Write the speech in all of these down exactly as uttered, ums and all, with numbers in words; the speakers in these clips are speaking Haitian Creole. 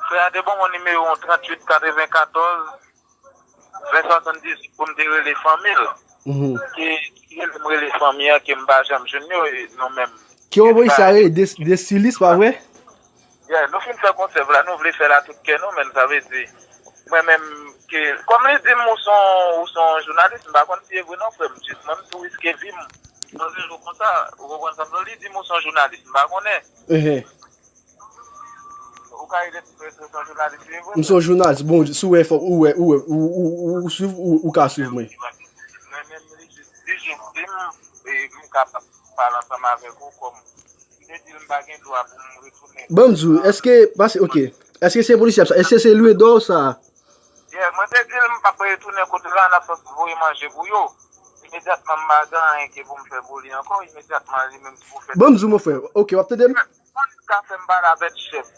Frè a te ban mwen nimewo tranntuit katrevenkatòz ven swasanndizuit pou m te rele fanmi l. Ki ki rele m rele fanmi an ke m pa janm jwenn yo, e nou menm. Ki yon polis sa rele Desilis, pa vre? Yeah, nou fin fè konsèv la, nou vle fè l a tout kè nou, men sa vle di, mwen menm, ke, kòm li di m ou se yon, ou se yon jounalis, m pa konn si e vre non, frè m, jis mwen m tou riske vi m nan yon jou konsa, ou konprann sa m di w, li di m ou se yon jounalis, m pa konnen. Ou ka rele m se, se, se yon jounalis, li vre. M se yon jounalis. Bon, si w wè, fò, ou wè, ou wè, ou, ou, ou, ou swiv, ou, ou ka swiv mwen. Mwen menm, li jis, li jis di m, e m kapab pale ansanm avèk ou kòm. M te di l m pa gen dwa pou m retounen. Ban m di w, èske, pase, ok. Èske se polisye ap sa? Èske se lwe dò sa? Yeah, mwen te di l m p ap retounen kote la, n ap sòti voye manje pou yo. Imedyatman, m pa gen anyen ke pou m fè pou li ankò. Imedyatman, li menm tou fè. Ban m di w, mon frè. Ok, w ap tande m? Polis ka fè m pale avèk chèf.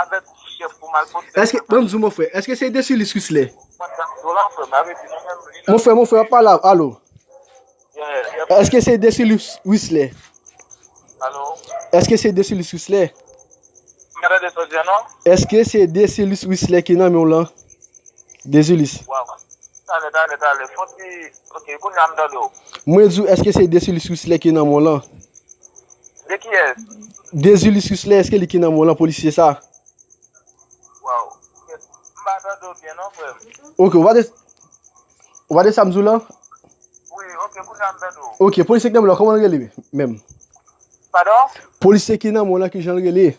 Avèk chèf pou m al pote. Èske, ban m di w, mon frè, èske se Desilis Wislè? Mwen tann do la, frè, m ave di nou menm, li Mon frè, mon frè, w ap pale a, alo? Yeah, yeah. Èske se Desilis Wislè? Alo? Èske se Desilis Wislè? M pa tande sa w di a, non? Èske se Desilis Wislè ki nan men w lan? Desilis. Waw. Talè, talè, talè. Fon ti, ok, kounye a m tande w. Mwen di w, èske se Desilis Wislè ki nan men w lan? De kiyès? Desilis Wislè, èske li ki nan men w lan, polisye sa? Waw. M pa tande w byen non, frè m. Ok, ou pa de, ou pa de sa m di w lan? Wi, ok, kounye a m tande w. Ok, polisye ki nan men w lan, kòman l rele menm? Padon? Polisye ki nan men w lan, kijan l rele?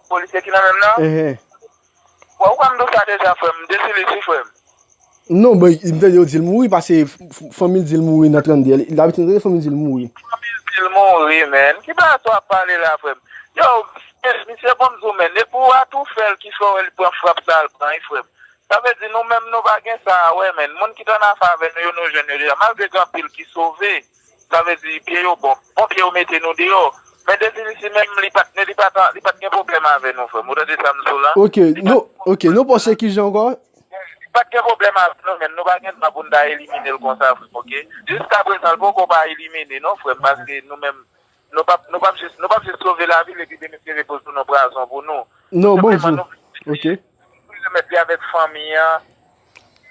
Polisye ki nan men m nan? Enhen. Bon, ou konn m di w sa deja, frè m. Desilis wi, frè m. Non, bon, m tande yo di l mouri, paske f-, f-, fanmi l di l mouri nan trannde. Dabitid, m tande fanmi l di l mouri. Fanmi l di l mouri, men. Ki bagay w ap pale la, frè m? Yo, misye, bon, m di w, men, depi w atoufè l ki fè w wè li pran frap sa l pran, wi, frè m. Sa vle di, nou menm, nou pa gen sa a wè, men. Moun ki t annafè avè nou yo, nou jwenn yo deja. Malgre gen anpil ki sove, sa vle di, pye yo bon. Bon, pye yo mete nou deyò. Men Desilis li menm, li pa t, li pa t, li pa t gen pwoblèm avè nou, frè m. Ou tande sa m di w la? Ok, nou, ok, nou panse kijan ankò? Li pa t gen pwoblèm avè nou, men nou pa gen dwa pou n ta elimine l konsa, frè m, ok? Jiskaprezan, l poko pa elimine, non, frè m, paske nou menm, nou p ap, nou p ap jis, nou p ap jis sove lavi l epi demen se repoze pou nou, pwazon pou nou. Non, bon, Senpleman, nou, ok. Pou remèt li avèk fanmi an,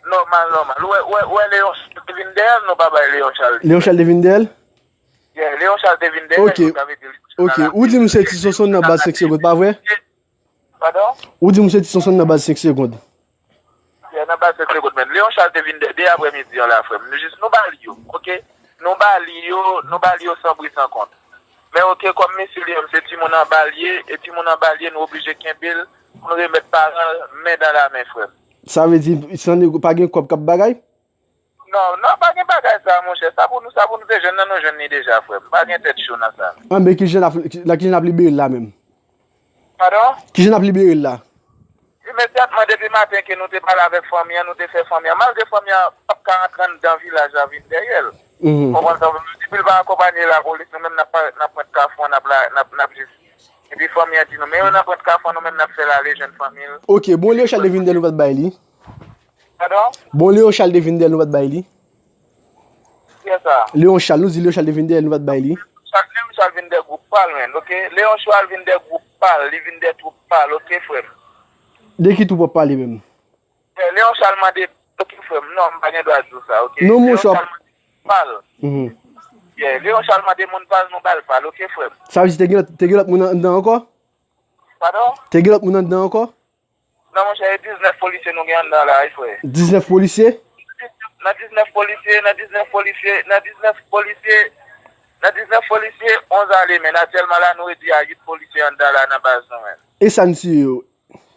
nòmal, nòmal. Ou wè, ou wè, ou wè Leon Charles te vin dèyè l, nou pa bay Leon Charles li. Leon Charles te vin dèyè l? Yeah, Leon Charles te vin dèyè l, ok, sa vle di Leon Charles. Ok, ou di m se Ti Sonson nan baz senk segonn, pa vre? Padon? Ou di m se Ti Sonson nan baz senk segonn. Yeah, nan baz senk segonn, men Leon Charles te vin dèyè de aprèmidi an la, frè m. Nou jis, nou ba li yo, ok? Nou ba li yo, nou ba li yo san pri san kont. Men ok, kòm mesye li menm se timoun anba l ye, e timoun anba l ye, nou oblije kenbe l pou n remèt paran l men dan la men, frè m. Sa vle di, san nego, pa gen kòb k ap bagay? Non, non, pa gen bagay sa, monchè. Sa pou nou, sa pou nou te jwenn nan, nou jwenn li deja, frè m. Pa gen tèt cho nan sa. Anben, kijan n ap, la, kijan n ap libere l la menm? Padon? Kijan n ap libere l la? Imedyatman, depi maten ke nou te pale avèk fanmi an, nou te fè fanmi an, malgre fanmi an p ap ka antre anndan vilaj la vin dèyè l. Ou konprann sa m vle di? Depi l pa akonpanye lapolis, nou menm n ap pa, n ap pran kafou an, n ap la, n ap, n ap jis. Epi fanmi an di nou, men yo nan pran kafou an, nou menm n ap fè l ale jwenn fanmi l. Ok, bon, Leon Charles te vin dèyè l, nou pa t bay li. Padon? Bon, Leon Charles te vin dèyè l, nou pa t bay li. Kiyès sa? Leon Charles, nou di Leon Charles te vin dèyè l, nou pa t bay li. Leon Charles, Leon Charles vin dèyè gwoup pa l, men, ok? Leon Charles vin dèyè gwoup pa l, li vin dèyè twoup pa l, ok, frè m? De ki twoup w ap pale menm? Eh, Leon Charles mande, ok, frè m, non, m pa gen dwa di w sa, ok? Non, monchè. Leon Charles mande pa l. Yeah, Leon Charles mande moun pa l, nou ba l pa l, ok, frè m? Sa vle di te gen lòt, te gen lòt moun anndan ankò? Padon? Te gen lòt moun anndan ankò? Non, monchè, e diznèf polisye nou gen anndan la, wi, frè. Diznèf polisye? Nan diznèf polisye, nan diznèf polisye, nan diznèf polisye, nan diznèf polisye, onz ale, men aktyèlman la, nou redui a uit polisye anndan la nan baz nou, men. E sa n tiye yo?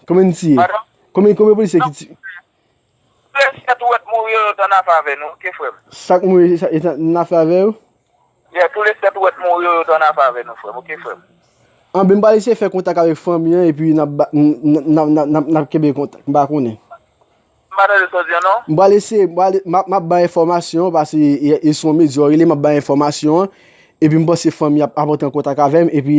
Konbyen n tiye? Padon? Konbyen, konbyen polisye ki tiye? Tou lè sèt ou wèt mouri yo, yo t annafè avè nou, ok, frè m? Sa k mouri, sa, e t annafè avè yo? Yeah, tou lè sèt ou wèt mouri yo, yo t annafè avè nou, frè m, ok, frè m? Anben, m pral eseye fè kontak avèk fanmi an, epi n ap ba, n, n, n, n, n, n ap kenbe kontak, m pa konnen. M pa tande sa w di a, non. M pral eseye, m pral, m ap, m ap bay enfòmasyon, paske e, e sou yon medya w rele, m ap bay enfòmasyon an, epi m panse fanmi ap, ap antre an kontak avè m, epi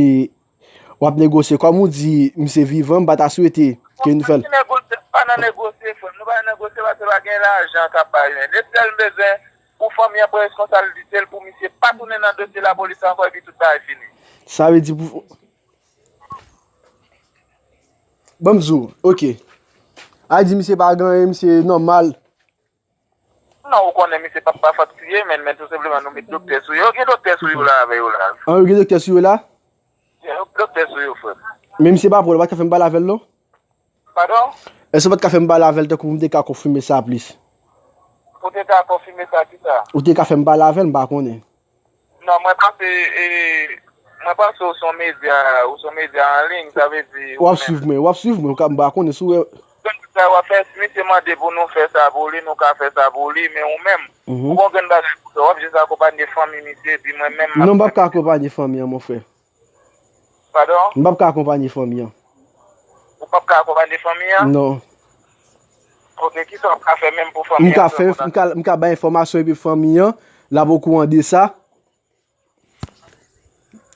w ap negosye. Kòm ou di, misye vivan, m pa ta swete ke nou fè l. Pa nan negosye, pa nan negosye, frè m. Nou pa nan negosye paske pa gen lajan k ap bay, men. Lesyèl m bezwen pou fanmi an pran reskonsablite l, pou misye pa tounen nan dosye lapolis ankò, epi tout bagay fini. Sa vle di pou, Ban m di w, ok. A di misye pa gen anyen, misye nòmal. Non, ou konnen misye p ap pa fatiye, men, men tou senpleman nou met doktè sou yo. Gen doktè sou yo la avè yo la. An, yo gen doktè sou yo la? Gen doktè sou yo, frè m. Men misye pa pran, ou pa t ka fè m pale avè l non? Padon? Èske w pa t ka fè m pale avè l tankou pou m te ka konfime sa plis? Pou te ka konfime sa ki sa? Ou te ka fè m pale avè l, m pa konnen. Non, mwen panse, e, mwen panse ou se yon medya, ou se yon medya an liy, sa vle di. W ap swiv mwen, w ap swiv mwen, ou ka, m pa konnen si w wè. Sa w ap fè, si misye mande pou nou fè sa pou li, nou ka fè sa pou li, men ou menm, ou gon grenn bagay pou fè, w ap jis akonpanye fanmi misye, epi mwen menm. Non, m p ap ka akonpanye fanmi an, mon frè. Padon? M p ap ka akonpanye fanmi an. Ou p ap ka akonpanye fanmi an? Non. Ok, kisa w ap ka fè menm pou fanmi an? M ka fè, m ka, m ka bay enfòmasyon epi fanmi an, l ap okouran de sa.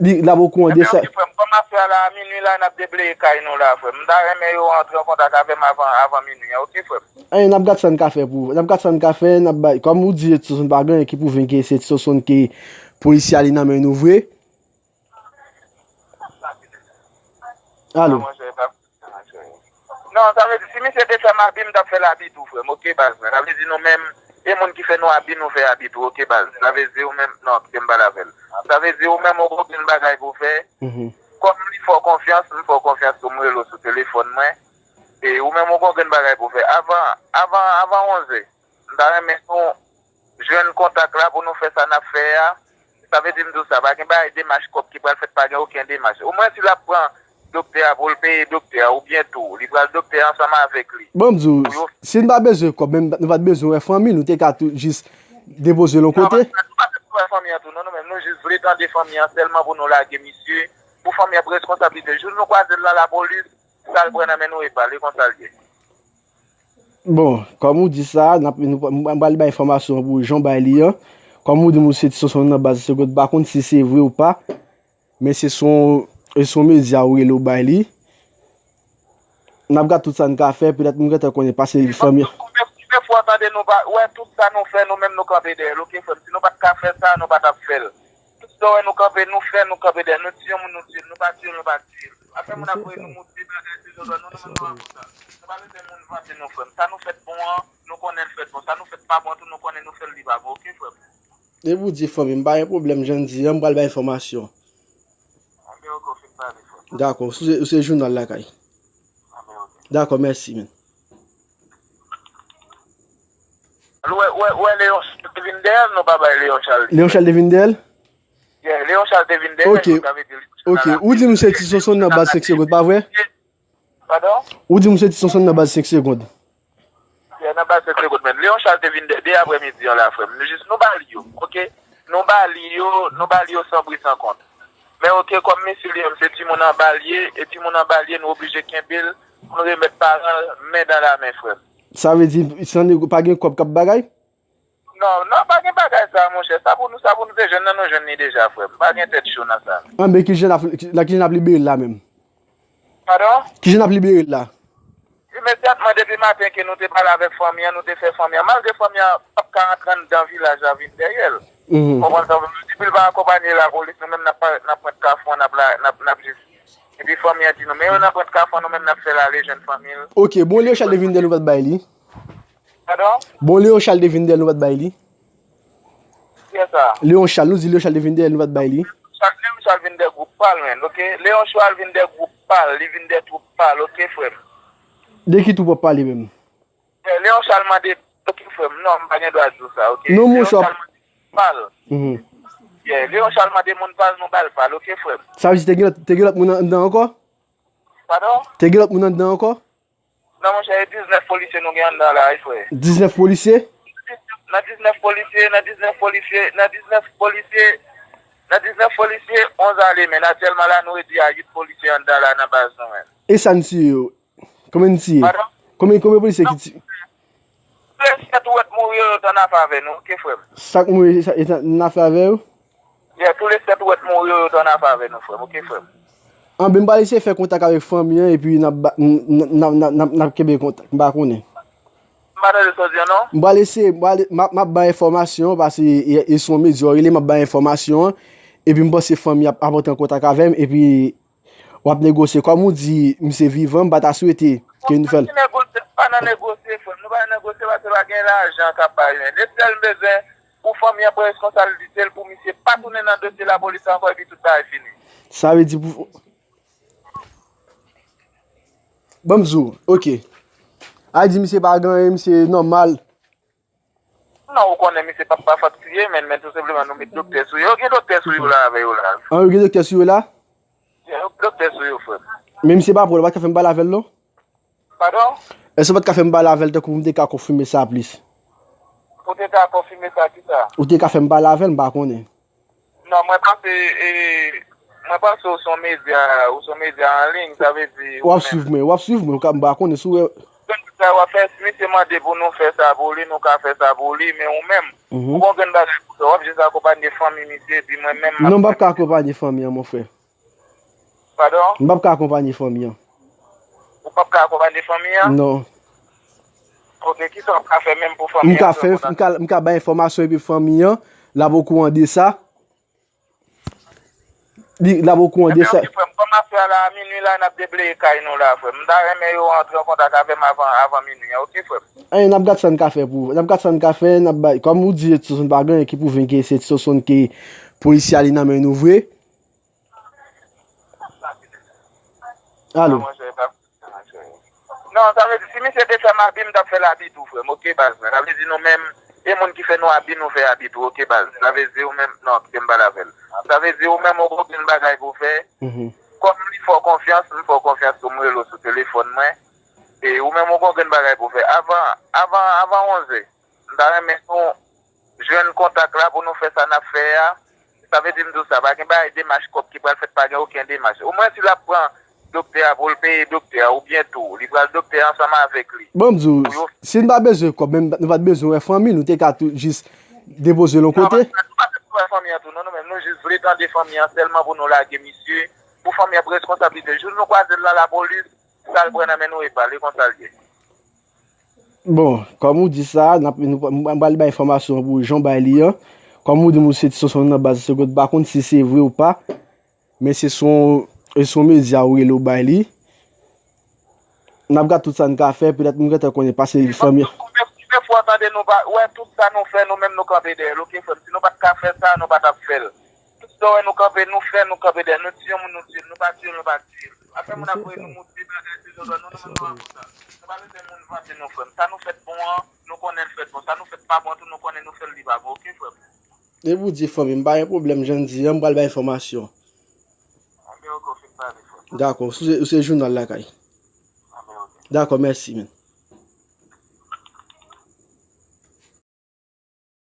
Li, l ap okouran de sa. Frè m, kòm afè a la, a minui la, n ap debleye kay nou la, frè m. M ta renmen yo antre an kontak avè m avan, avan minui an, ok, frè m? Anyen, n ap gad sa n ka fè pou, n ap gad sa n ka fè, n ap bay, kòm ou di, Etty Sonson pa gen anyen ki pwouve ke se Etty Sonson ke polisye a li nan men nou vre. Alo. Non, sa vle di, si misye te fè m abi, m t ap fè l abi tou, frè m, ok, baz mwen. Sa vle di nou menm, e moun ki fè nou abi, nou fè abi tou, ok, baz. Sa vle di ou menm, non, kite m pale avè l. Sa vle di ou menm, ou gon grenn bagay pou fè. Kòm li fè w konfyans, m fè w konfyans tou, m rele w sou telefòn mwen. E ou menm, ou gon grenn bagay pou fè. Avan, avan, avan onzè, m ta renmen nou jwenn kontak la pou nou fè sa n ap fè a. Sa vle di m di w sa, pa gen bagay demach kòb ki pral fèt, pa gen okenn demach. Omwen si l ap pran doktè a pou l peye doktè a, oubyen tou, li pral doktè a ansanm avèk li. Bon, m di w, si n pa bezwen kòb, menm nou pa t bezwen wè fanmi, nou te ka tou jis depoze l yon kote. Nou pa bezwen wè fanmi an tou, non, nou menm, nou jis vle tande fanmi an sèlman pou nou lage misye, pou fanmi an pran reskonsablite. Jou nou kwaze l nan lapolis, sa l pran nan men nou e pa l, e konsa l ye. Bon, kòm ou di sa, n ap, nou, m pral bay enfòmasyon an pou jan w bay li an. Kòm ou di m ou se Etty Sonson nan baz Senkant, m pa konn si se vre ou pa. Men se sou, se sou medya ou rele ou bay li. N ap gad tout sa n ka fè, petèt m gentan konnen pase fanmi. Konbyen fwa w tande nou pa, wè tout sa nou fè, nou menm nou kanpe dèyè l, ok, frè m? Si nou pa t ka fè sa, nou pa t ap fè l. Tout sa w wè nou kanpe, nou fè, nou kanpe dèyè l. Nou tiye yon moun, nou tiye l. Nou pa tiye l, nou pa tiye l. Apre moun ap voye nou mouti bagay, se zòzò, nou, nou menm nou pa pou sa. Nou pa bezwen moun vante nou, frè m. Sa nou fèt bon an, nou konnen l fèt bon. Sa nou fèt pa bon an tou, nou konnen nou fè l li pa bon, ok, frè m? Depi w di fanmi m, pa gen pwoblèm, jan n di an, m pral bay enfòmasyon. Anben, ok, ou fin pale, frè m. Dakò, ou se, ou se jounal lakay. Anben, ok. Dakò, mèsi, men. Wè, wè, wè, Leon Charles te vin dèyè l, nou pa bay Leon Charles. Leon Charles te vin dèyè l? Yeah, Leon Charles te vin dèyè l, Ok, ok. Ou di m se Etty Sonson nan baz Senk Segonn, pa vre? Padon? Ou di m se Etty Sonson nan baz Senk Segonn. Yeah, nan baz Senk Segonn, men Leon Charles te vin dèyè de aprèmidi an la, frè m. Nou jis, nou ba li yo, ok? Nou ba li yo, nou ba li yo san pri san kont. Men ok, kòm mesye li menm se timoun anba l ye, e timoun anba l ye, nou oblije kenbe l pou n remèt paran l men dan la men, frè m. Sa vle di, san neg-, pa gen kòb k ap bagay? Non, non, pa gen bagay sa, monchè. Sa pou nou, sa pou nou te jwenn nan, nou jwenn li deja, frè m. Pa gen tèt cho nan sa. Anben, kijan n ap, la, kijan n ap libere l la menm? Padon? Kijan n ap libere l la? Imedyatman, depi maten ke nou te pale avèk fanmi an, nou te fè fanmi an. Malgre fanmi an p ap ka rantre anndan vilaj la vin dèyè l. Ou konprann sa m vle di? Depi l pa akonpanye lapolis, nou menm n ap parèt nan pwent kafou an, n ap la, n ap, n ap jis. Epi fanmi an di nou, men yo nan pwent kafou an, nou menm n ap fè l ale jwenn fanmi l. Ok, bon, Leon Charles te vin dèyè l, nou pa t bay li. Padon? Bon, Leon Charles te vin dèyè l, nou pa t bay li. Kiyès sa? Leon Charles, nou di Leon Charles te vin dèyè l, nou pa t bay li. Charles, Leon Charles vin dèyè gwoup pa l, men, ok? Leon Charles vin dèyè gwoup pa l, li vin dèyè twoup pa l, ok, frè m? De ki twoup w ap pale menm? Eh, Leon Charles mande, ok, frè m, non, m pa gen dwa di w sa, ok? Non, monchè. Leon Charles mande pa l. Yeah, Leon Charles mande moun pa l, nou ba l pa l, ok, frè m? Sa vle di te gen lòt, te gen lòt moun anndan ankò? Padon? Te gen lòt moun anndan ankò? Non, monchè, e diznèf polisye nou gen anndan la, wi, frè. Diznèf polisye? Nan diznèf polisye, nan diznèf polisye, nan diznèf polisye, nan diznèf polisye, onz ale, men aktyèlman la, nou redui a uit polisye anndan la nan baz nou, men. E sa n tiye yo? Konbyen n tiye? Padon? Konbyen, konbyen polisye ki tiye? Tou le sèt ou wè t mouri yo, yo t annafè avè nou, ok, frè m? Sa k mouri, sa, yo t annafè avè yo? Yeah, tou le sèt ou wè t mouri yo, yo t annafè avè nou, frè m, ok, frè m? Anben, m pral eseye fè kontak avèk fanmi an, epi n ap ba-, n, n, n, n, n, n ap kenbe kontak. M pa konnen. M pa tande sa w di an, non. M pral eseye, m pral, m ap, m ap bay enfòmasyon, paske e, e se yon medya w rele, m ap bay enfòmasyon an, epi m panse fanmi ap, ap antre an kontak avè m, epi W ap negosye. Kòm ou di, misye vivan, m pa ta swete ke nou fè l. Pa nan negosye, frè m. Nou pa nan negosye paske pa gen lajan k ap bay men. Lesyèl m bezwen pou fanmi an pran reskonsablite l, pou misye pa tounen nan dosye lapolis ankò epi tout bagay fini. Sa vle di pou. Ban m di w, ok. A di misye pa gen anyen, misye nòmal. Non, ou konnen misye p ap pa faktiye, men, men tou senpleman nou met doktè sou yo. Gen doktè sou yo la avè yo la. An, yo gen doktè sou yo la? Gen doktè sou yo, frè m. Men misye pa pran, ou pa t ka fè m pale avè l non? Padon? Èske ou pa t ka fè m pale avè l tankou pou m te ka konfime sa plis? Ou te ka konfime sa ki sa? Ou te ka fè m pale avè l, m pa konnen. Non, mwen panse, e, mwen panse ou se yon medya, ou se yon medya an liy, sa vle di. W ap swiv mwen, w ap swiv mwen, ou ka m pa konnen si w wè. Sa w ap fè, si misye mande pou nou fè sa pou li, nou ka fè sa pou li, men ou menm, ou gon grenn bagay pou fè, w ap jis akonpanye fanmi misye, epi mwen menm. Non, m p ap ka akonpanye fanmi an, mon frè. Padon? M p ap ka akonpanye fanmi an. Ou p ap ka akonpanye fanmi an? Non. Ok, kisa w ap ka fè menm pou fanmi an? M ka fè, m ka, m ka bay enfòmasyon epi fanmi an, l ap okouran de sa. Li, l ap okouran de sa. Frè m, kòm ap fè la a minui la, n ap debleye kay nou la, frè m. M ta renmen yo antre an kontak avè m avan, avan minui an, ok, frè m? Anyen, n ap gad sa n ka fè pou, n ap gad sa n ka fè, n ap bay, kòm ou di, Edson pa gen anyen ki pwouve ke se Edson ke polisye a li nan men nou vre. Alo. Non, sa vle di, si misye te fè m abi, m t ap fè l abi tou, frè m, ok, baz mwen. Sa vle di nou menm, e moun ki fè nou abi, nou fè abi tou, ok, baz. Sa vle di ou menm, non, kite m pale avè l. Sa vle di ou menm, ou gon grenn bagay pou fè. Kòm li fè w konfyans, m fè w konfyans tou, m rele w sou telefòn mwen. E ou menm, ou gon grenn bagay pou fè. Avan, avan, avan onzè, m ta renmen nou jwenn kontak la pou nou fè sa n ap fè a. Sa vle di m di w sa, pa gen bagay demach kòb ki pral fèt, pa gen okenn demach. Omwen si l ap pran doktè a pou l peye doktè a, oubyen tou, li pral doktè a ansanm avèk li. Ban m di w, si n pa bezwen kòb, menm nou pa t bezwen wè fanmi, nou te ka tou jis depoze l yon kote. Nou pa bezwen wè fanmi an tou, non, nou menm, nou jis vle tande fanmi an sèlman pou nou lage misye, pou fanmi an pran reskonsablite. Jou nou kwaze l nan lapolis, sa l pran nan men nou e pa l, e konsa l ye. Bon, kòm ou di sa, n ap, nou, m pral bay enfòmasyon pou jan w bay li an. Kòm ou di m ou se Ti Sonson nan baz, se m pa konn si se vre ou pa, men se sou, se sou medya ou rele ou bay li. N ap gad tout sa n ka fè, petèt m gentan konnen pase fanmi. Konbyen fwa w tande nou pa, wè tout sa nou fè, nou menm nou kanpe dèyè l, ok, frè m? Si nou pa t ka fè sa, nou pa t ap fè l. Tout sa w wè nou kanpe, nou fè, nou kanpe dèyè l. Nou tiye yon moun, nou tiye l. Nou pa tiye l, nou pa tiye l. Apre moun ap voye nou mouti bagay, se zòzò, nou, nou menm nou pa konsa. Nou pa bezwen moun vante nou, frè m. Sa nou fèt bon an, nou konnen l fèt bon. Sa nou fèt pa bon an tou, nou konnen nou fè l li pa bon, ok, frè m? Depi w di fanmi m, pa gen pwoblèm, jan n di an, m pral bay enfòmasyon. Anben, ok, w fin pale, frè m. Dakò, ou se, ou se jounal lakay. Anben, ok. Dakò, mèsi, men.